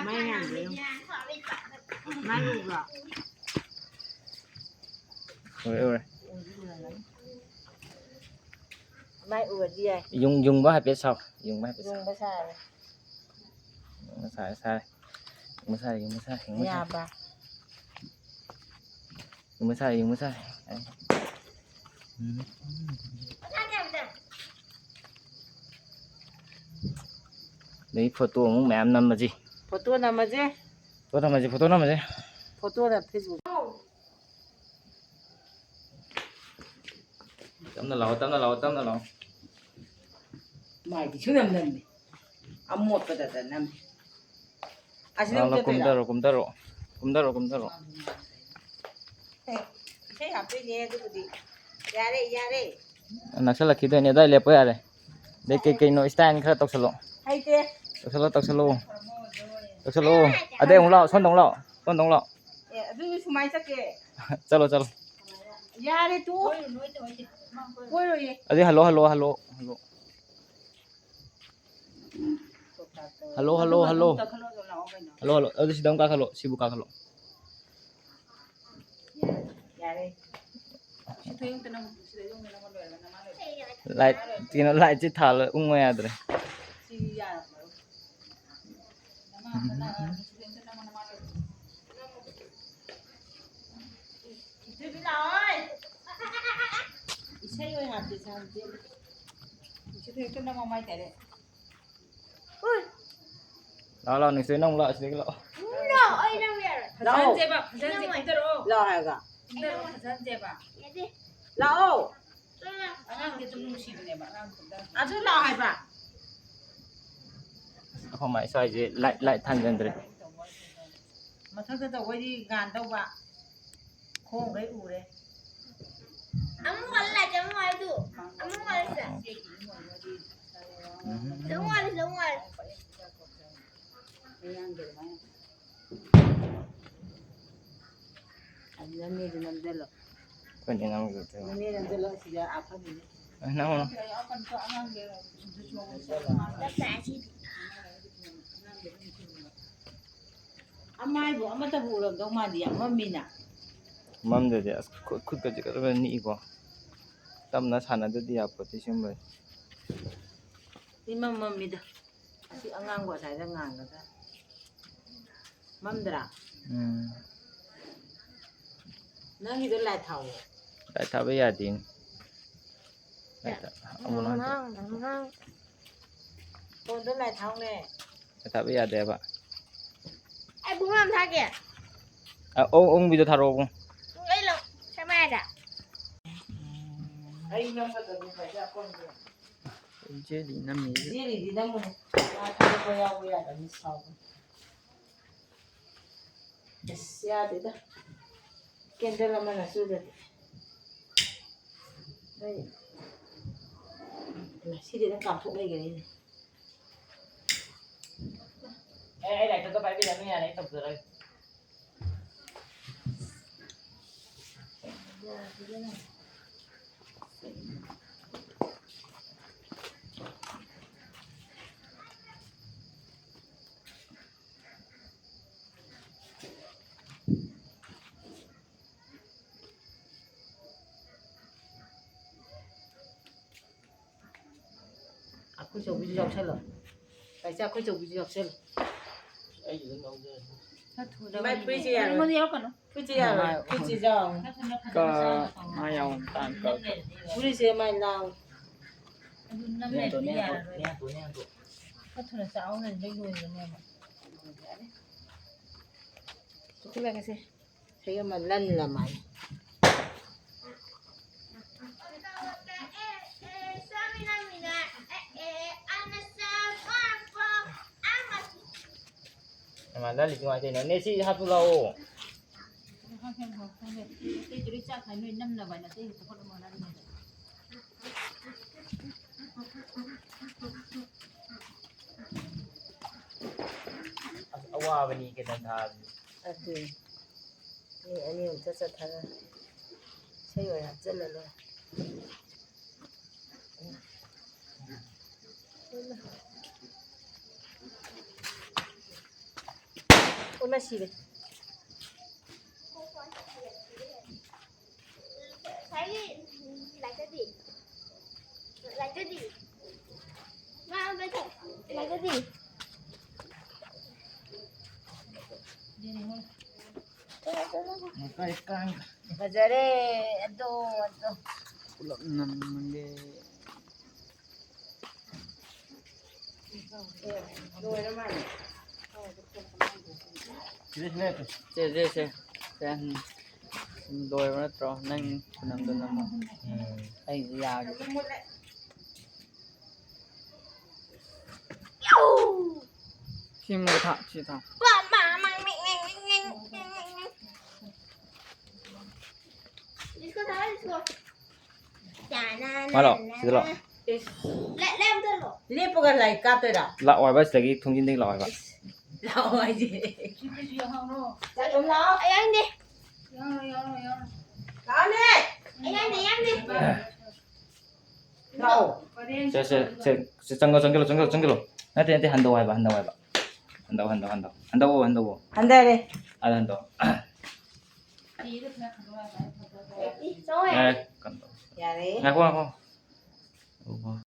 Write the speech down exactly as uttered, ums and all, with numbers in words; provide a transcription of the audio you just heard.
ꯃꯥꯏ ꯉꯥꯟꯕ꯭ꯔꯥ ꯌꯦꯡꯉꯨ꯫ ꯃꯥꯏ ꯎꯕ꯭ꯔꯣ? ꯎꯔꯦ, ꯎꯔꯦ꯫ ꯎꯗꯤ ꯎꯔꯝꯒꯅꯤ꯫ ꯃꯥꯏ ꯎꯔꯗꯤ ꯌꯥꯏ꯫ ꯌꯨꯡ-, ꯌꯨꯡꯕ ꯍꯥꯏꯐꯦꯠ ꯁꯥꯎ꯫ ꯌꯨꯡꯕ ꯍꯥꯏꯐꯦꯠ ꯁꯥꯎ꯫ ꯌꯨꯡꯕ ꯁꯥꯔꯦ꯫ ꯌꯨꯡꯕ ꯁꯥꯔꯦ, ꯁꯥꯔꯦ꯫ ꯌꯨꯡꯕ ꯁꯥꯔꯦ, ꯌꯨꯡꯕ ꯁꯥꯔꯦ, ꯌꯨꯡꯕ ꯁꯥꯔꯦ꯫ ꯌꯥꯕ꯫ ꯌꯦꯡꯕ ꯁꯥꯔꯦ, ꯌꯦꯡꯕ ꯁꯥꯔꯦ꯫ ꯎꯝ꯫ ꯑꯗꯩ ꯐꯣꯇꯣ ꯑꯃꯨꯛ ꯃꯌꯥꯝ ꯅꯝꯃꯁꯤ꯫ ꯐꯣꯇꯣ ꯅꯝꯃꯁꯦ꯫ ꯐꯣꯇꯣ ꯅꯝꯃꯁꯤ, ꯐꯣꯇꯣ ꯅꯝꯃꯁꯤ꯫ ꯐꯣꯇꯣꯅ Facebook꯫ ꯇꯞꯅ ꯂꯥꯛꯑꯣ, ꯇꯞꯅ ꯂꯥꯛꯑꯣ, ꯇꯞꯅ ꯂꯥꯛꯑꯣ꯫ ꯃꯥꯏꯗꯤ ꯁꯨꯅꯝ ꯅꯝꯗꯦ꯫ ꯑꯃꯣꯠꯄꯗꯇ ꯅꯝꯃꯤ꯫ ꯑꯁꯤꯗ ꯂꯥꯛꯑꯣ, ꯂꯥꯛꯑꯣ, ꯆꯠꯇꯣꯏꯔꯣ? ꯀꯨꯝꯊꯔꯣ, ꯀꯨꯝꯊꯔꯣ꯫ ꯀꯨꯝꯊꯔꯣ, ꯀꯨꯝꯊꯔꯣ꯫ ꯑꯦ, ꯏꯁꯩ ꯍꯥꯞꯇꯣꯏꯅꯦ ꯑꯗꯨꯕꯨꯗꯤ꯫ ꯌꯥꯔꯦ, ꯌꯥꯔꯦ꯫ ꯅꯛꯁꯜꯂꯛꯈꯤꯗꯣꯏꯅꯦ, ꯑꯗꯥꯏ ꯂꯦꯞꯄꯣ ꯌꯥꯔꯦ꯫ ꯑꯗꯩ ꯀꯩ ꯀꯩꯅꯣ style ꯈꯔ ꯇꯧꯁꯜꯂꯣ꯫ ꯍꯩꯇꯦ꯫ ꯇꯧꯁꯜꯂꯣ, ꯇꯧꯁꯜꯂꯣ꯫ ꯇꯧꯁꯜꯂꯣ꯫ ꯑꯗꯩ ꯑꯃꯨꯛ ꯂꯥꯛꯑꯣ, ꯁꯣꯝꯗ ꯑꯃꯨꯛ ꯂꯥꯛꯑꯣ, ꯁꯣꯝꯗ ꯑꯃꯨꯛ ꯂꯥꯛꯑꯣ꯫ ꯑꯦ, ꯑꯗꯨ ꯁꯨꯃꯥꯏꯅ ꯆꯠꯀꯦ꯫ ꯆꯠꯂꯣ, ꯆꯠꯂꯣ꯫ ꯌꯥꯔꯦ, ꯇꯣꯛꯑꯣ꯫ ꯀꯣꯏꯔꯣꯏꯌꯦ꯫ ꯑꯗꯨꯗꯤ hello, hello, hello, hello. Hello, hello, ꯑꯗꯨꯒ ꯍꯜꯂꯣ꯫ ꯑꯗꯨꯝ ꯀꯥꯈꯠꯂꯣ, ꯑꯗꯨꯝ ꯂꯥꯛꯑꯣ ꯀꯩꯅꯣ꯫ Hello, hello. ꯑꯗꯨ ꯁꯤꯗ ꯑꯃꯨꯛ ꯀꯥꯈꯠꯂꯣ, ꯁꯤꯕꯨ ꯀꯥꯈꯠꯂꯣ꯫ ꯌꯥꯔꯦ꯫ ꯁꯤ ꯊꯣꯏ ꯑꯃꯨꯛꯇ ꯅꯝꯃꯨ, ꯁꯤꯗ ꯑꯃꯨꯛꯇ ꯅꯝꯃ ꯂꯣꯏꯔꯒ ꯅꯃꯥ ꯂꯣꯏꯔꯦ꯫ Light, ꯀꯩꯅꯣ, lightꯁꯤ ꯊꯥꯜꯂ ꯎꯪꯉꯣ ꯌꯥꯗ꯭ꯔꯦ꯫ ꯁꯤ ꯌꯥꯔꯝꯃꯔꯣꯏ꯫ ꯅꯃꯥ ꯑꯝꯇ ꯅꯝꯃꯣ, ꯁꯤꯗ ꯑꯝꯇ ꯅꯝꯃꯣ, ꯅꯃꯥ ꯂꯣꯏꯔꯦ꯫ ꯏꯊꯣꯏꯕꯤ ꯂꯥꯛꯑꯣꯏ꯫ ꯏꯁꯩ ꯑꯣꯏ ꯍꯥꯞꯄꯦ ꯁꯥꯟꯁꯦ꯫ ꯏꯊꯣꯏꯕꯤ ꯑꯝꯇ ꯅꯝꯃꯣ, ꯃꯥꯏ ꯇꯥꯔꯦ꯫ ꯂꯥꯛꯑꯣ, ꯂꯥꯛꯑꯣ, next time ꯅꯪ ꯂꯥꯛꯑꯣ, ꯁꯤꯗꯒꯤ ꯂꯥꯛꯑꯣ꯫ No, ꯑꯩ ꯅꯪ ꯌꯥꯔꯣꯏ꯫ ꯂꯥꯛꯑꯣ꯫ ꯐꯖꯅꯁꯦꯕ, ꯐꯖꯅꯁꯦ ꯅꯪ ꯀꯨꯝꯊꯔꯛꯑꯣ꯫ ꯂꯥꯛꯑꯣ ꯍꯥꯏꯔꯒ꯫ ꯀꯨꯝꯊꯔꯛꯑꯣ, ꯐꯖꯅꯁꯦꯕ꯫ ꯌꯥꯗꯦ꯫ ꯂꯥꯛꯑꯣ꯫ ꯆꯠꯂꯣ꯫ ꯑꯉꯥꯡꯗꯤ ꯑꯗꯨꯝ ꯅꯨꯡꯁꯤꯕꯅꯦꯕ, ꯑꯉꯥꯡ ꯀꯨꯝꯊꯔꯛꯑꯣ꯫ ꯑꯗꯨ ꯂꯥꯛꯑꯣ ꯍꯥꯏꯕ꯫ ꯑꯩꯈꯣꯏ ꯃꯥꯏ ꯁ꯭ꯋꯥꯏꯁꯦ light, light ꯊꯥꯟꯖꯟꯗ꯭ꯔꯦ꯫ ꯃꯊꯛꯇ ꯇꯧꯕꯩꯗꯤ ꯉꯥꯟꯗꯧꯕ꯫ ꯈꯣꯡꯈꯩ ꯎꯔꯦ꯫ ꯑꯃꯨꯛ ꯍꯜꯂ ꯂꯥꯛꯀꯦ, ꯑꯃꯨꯛ ꯍꯥꯏꯗꯨ꯫ ꯑꯃꯨꯛ ꯍꯜꯂꯁꯦ꯫ ꯎꯝ꯫ ꯑꯃꯨꯛ ꯍꯜꯂꯁꯦ, ꯑꯃꯨꯛ ꯍꯜꯂꯁꯦ꯫ ꯃꯌꯥꯡꯒꯤ ꯑꯗꯨꯃꯥꯏꯅ꯫ ꯑꯗꯨ ꯅꯪꯅꯦꯁꯨ ꯅꯝꯁꯤꯜꯂꯣ꯫ ꯑꯩꯈꯣꯏꯅꯦ ꯅꯝꯒꯤꯔꯣꯏꯗ꯭ꯔꯣ? ꯅꯪꯅꯦ ꯅꯝꯁꯤꯜꯂꯣ, ꯁꯤꯗ ꯑꯥ ꯐꯝꯃꯤꯅꯦ꯫ ꯑ, ꯅꯝꯃꯣ, ꯅꯝꯃꯣ꯫ ꯑꯉꯥꯡꯒꯤ ꯑꯗꯨꯝ ꯆꯤꯡꯉꯣ꯫ ꯃꯥꯏꯕꯨ ꯑꯃꯠꯇꯕꯨ ꯎꯔꯝꯗꯧ ꯃꯥꯟꯗꯦ, ꯌꯥꯝ ꯃꯝꯃꯤꯅ꯫ ꯃꯝꯗ꯭ꯔꯗꯤ ꯑꯁ, ꯈꯨꯠ-, ꯈꯨꯠꯀꯁꯦ ꯀꯔꯝ ꯅꯤꯛꯏꯀꯣ꯫ ꯇꯞꯅ ꯁꯥꯟꯅꯗ꯭ꯔꯗꯤ ꯌꯥꯄꯣꯠꯇꯦ ꯁꯤꯒꯨꯝꯕꯁꯦ꯫ ꯏꯃꯝ ꯃꯝꯃꯤꯗ꯫ ꯑꯁꯤ ꯑꯉꯥꯡꯕ ꯑꯁ꯭ꯋꯥꯏꯗ ꯉꯥꯟꯒꯗ꯭ꯔꯥ? ꯃꯝꯗ꯭ꯔꯥ? ꯎꯝ꯫ ꯅꯪꯒꯤꯗꯣ ꯂꯥꯏꯠ ꯊꯥꯎꯋꯣ꯫ ꯂꯥꯏꯠ ꯊꯥꯕ ꯌꯥꯗꯦꯅꯦ꯫ ꯂꯥꯏꯠ ꯊꯥ-, ꯑꯃꯨꯛ ꯂꯥꯡ-, ꯐꯣꯟꯗꯣ ꯂꯥꯏꯠ ꯊꯥꯎꯅꯦ꯫ ꯂꯥꯏꯠ ꯊꯥꯕ ꯌꯥꯗꯦꯕ꯫ ꯑꯩ ꯄꯨꯡ ꯑꯃ ꯊꯥꯒꯦ꯫ ꯑ, ꯑꯣ, ꯑꯣꯡꯕꯤꯗꯣ ꯊꯥꯔꯛꯑꯣ, ꯄꯨꯡ꯫ ꯄꯨꯡ ꯑꯩ ꯂꯧ-, ꯁꯦ ꯃꯌꯥꯏꯗ꯫ ꯑꯩ ꯅꯝꯒꯗꯕꯅꯤ ꯉꯁꯥꯏꯗ ꯑꯀꯣꯟꯕꯗꯣ꯫ ꯏꯆꯦꯗꯤ ꯅꯝꯃꯤ꯫ ꯏꯆꯦꯒꯤꯗꯤ ꯅꯝꯃꯨꯅꯨ꯫ ꯃꯥ ꯊꯥꯗꯣꯛꯄ ꯌꯥꯎꯕ ꯌꯥꯗꯕꯅꯤ ꯁꯥꯎꯕꯅꯤ꯫ ꯑꯁ, ꯌꯥꯗꯦꯗ꯫ ꯀꯦꯟꯗꯜ ꯑꯃꯅ ꯆꯨꯗꯗꯤ꯫ ꯑꯩ, ꯁꯤꯗꯤ ꯑꯗꯨꯝ ꯀꯥꯞꯊꯣꯛ ꯂꯩꯈ꯭ꯔꯦꯅꯦ꯫ ꯑꯦ, ꯑꯩ ꯂꯥꯏꯔꯤꯛꯇꯣ ꯄꯥꯏꯕꯤꯔꯝꯃꯨ ꯌꯥꯔꯦ, ꯑꯩ ꯇꯧꯖꯔꯒꯦ꯫ ꯑꯩꯈꯣꯏ ꯆꯧꯕꯤꯁꯨ ꯌꯥꯎꯁꯜꯂꯣ꯫ ꯀꯥꯏꯆꯥ, ꯑꯩꯈꯣꯏ ꯆꯧꯕꯤꯁꯨ ꯌꯥꯎꯁꯜꯂꯣ꯫ ꯑꯩꯁꯨ ꯑꯗꯨꯝ ꯌꯥꯎꯖꯔꯒꯦ꯫ ꯈꯔ ꯊꯨꯅ ꯃꯥꯏ ꯐꯨꯔꯤꯠꯁꯦ ꯌꯥꯔꯣꯏ꯫ ꯑꯩꯉꯣꯟꯗ ꯌꯥꯎꯔꯛꯀꯅꯨ꯫ ꯐꯨꯔꯤꯠꯁꯦ ꯌꯥꯔꯣꯏ꯫ ꯃꯥ ꯐꯨꯔꯤꯠꯁꯦ ꯌꯥꯎꯔꯣꯏ꯫ ꯈꯔ ꯊꯨꯅ ꯀ-, ꯐꯖꯅ ꯃꯥ ꯌꯥꯎꯔꯣꯏ, ꯇꯥꯡ ꯀꯛ-꯫ ꯐꯨꯔꯤꯠꯁꯦ ꯃꯥꯏ ꯂꯥꯎ꯫ ꯑꯗꯨ ꯅꯝ ꯅꯦ, ꯂꯩꯔꯗꯤ ꯅꯦ, ꯌꯥꯔꯔꯣꯏ꯫ ꯅꯦ, ꯅꯦ, ꯅꯦ꯫ ꯈꯔ ꯊꯨꯅ ꯆꯥꯎꯅ ꯂꯣꯏ ꯂꯣꯏꯕꯅꯦꯕ꯫ ꯆꯨꯈꯠꯂꯒꯦꯁꯦ꯫ ꯁꯤ ꯑꯃ ꯂꯟ ꯂꯃꯥꯏ꯫ ꯍꯩꯃꯥ, ꯂꯜꯂꯤꯁꯤ ꯀꯃꯥꯏꯅ ꯇꯧꯔꯤꯅꯣ? ꯅꯦ, ꯁꯤ ꯍꯥꯞꯄꯨ ꯂꯥꯛꯑꯣ꯫ ꯑꯇꯩꯗꯨꯗꯤ ꯆꯥꯛ ꯈꯥꯏ ꯅꯣꯏ ꯅꯝꯅꯕ ꯍꯥꯏꯅ ꯑꯇꯩ ꯆꯥꯎꯈꯠꯂꯝꯃꯣ ꯍꯥꯏꯅ꯫ ꯑꯁ, ꯑꯋꯥꯕꯅꯤ ꯀꯦꯟꯗꯜ ꯊꯥꯕꯁꯤ꯫ ꯑꯗꯨꯅꯤ꯫ ꯃꯤ ꯑꯅꯤ ꯑꯍꯨꯝ ꯆꯠ ꯆꯠꯊꯔ ꯏꯁꯩ ꯑꯣꯏꯅ ꯍꯥꯞꯆꯜꯂ ꯂꯣꯏꯔꯦ꯫ ꯑꯃ ꯁꯤꯔꯦ꯫ ꯉꯁꯥꯏꯒꯤ ꯂꯥꯏꯇꯗꯤ? ꯂꯥꯏꯇꯗꯤ? ꯃꯥ ꯂꯥꯏꯇ-, ꯂꯥꯏꯇꯗꯤ? ꯐꯖꯔꯦ꯫ ꯑꯗꯣ, ꯑꯗꯣ꯫ ꯄꯨꯂꯞ ꯅꯝꯃꯒꯦ꯫ ꯁꯦ, ꯁꯦ, ꯁꯦ꯫ ꯁꯦ, ꯎꯝ꯫ ꯂꯣꯏꯔꯕ ꯅꯠꯇ꯭ꯔꯣ? ꯅꯪ ꯈꯨꯅꯝꯗꯣ ꯅꯝꯃꯣ꯫ ꯎꯝ꯫ ꯑꯩꯁꯨ ꯌꯥꯒꯦ꯫ ꯁꯤ ꯃꯩ ꯊꯥ-, ꯁꯤ ꯊꯥ꯫ ꯍꯜꯂꯣ, ꯁꯤꯗ ꯂꯥꯛꯑꯣ꯫ ꯂꯦꯞꯄꯒ ꯂꯥꯏꯔꯤꯛ ꯀꯥꯞꯇꯣꯏꯔꯣ? ꯂꯥꯛꯑꯣ ꯍꯥꯏꯕ, ꯁꯤꯗꯒꯤ ꯊꯣꯡꯖꯤꯟꯗꯒꯤ ꯂꯥꯛꯑꯣ ꯍꯥꯏꯕ꯫ ꯂꯥꯛꯑꯣ ꯍꯥꯏꯁꯦ꯫ ꯂꯥꯛꯑꯣ꯫ ꯑꯩ ꯌꯥꯎꯅꯤꯡꯗꯦ꯫ ꯂꯥꯛꯑꯣꯅꯦ꯫ ꯑꯩ ꯌꯥꯎꯅꯤꯡꯗꯦ, ꯌꯥꯎꯅꯤꯡꯗꯦ꯫ ꯂꯥꯛꯑꯣ꯫ ꯁꯦ, ꯁꯦ, ꯁꯦ, ꯁꯦ, ꯆꯪꯉꯣ, ꯆꯪꯁꯤꯜꯂꯣ, ꯆꯪꯁꯤꯜꯂꯣ, ꯆꯪꯁꯤꯜꯂꯣ꯫ ꯅꯠꯇꯦ, ꯅꯠꯇꯦ, ꯍꯟꯗꯧ ꯍꯥꯏꯕ, ꯍꯟꯗꯧ ꯍꯥꯏꯕ꯫ ꯍꯟꯗꯧ, ꯍꯟꯗꯧ, ꯍꯟꯗꯧ꯫ ꯍꯟꯗꯧꯑꯣ, ꯍꯟꯗꯧꯑꯣ꯫ ꯍꯟꯗꯔꯦ꯫ ꯑꯗ ꯍꯟꯗꯧ꯫ ꯏ, ꯆꯪꯉꯣ ꯌꯥꯔꯦ꯫ ꯌꯥꯔꯦ, ꯀꯩꯅꯣ ꯇꯧ꯫ ꯌꯥꯔꯦ꯫ ꯉꯥꯏꯈꯣ, ꯉꯥꯏꯈꯣ꯫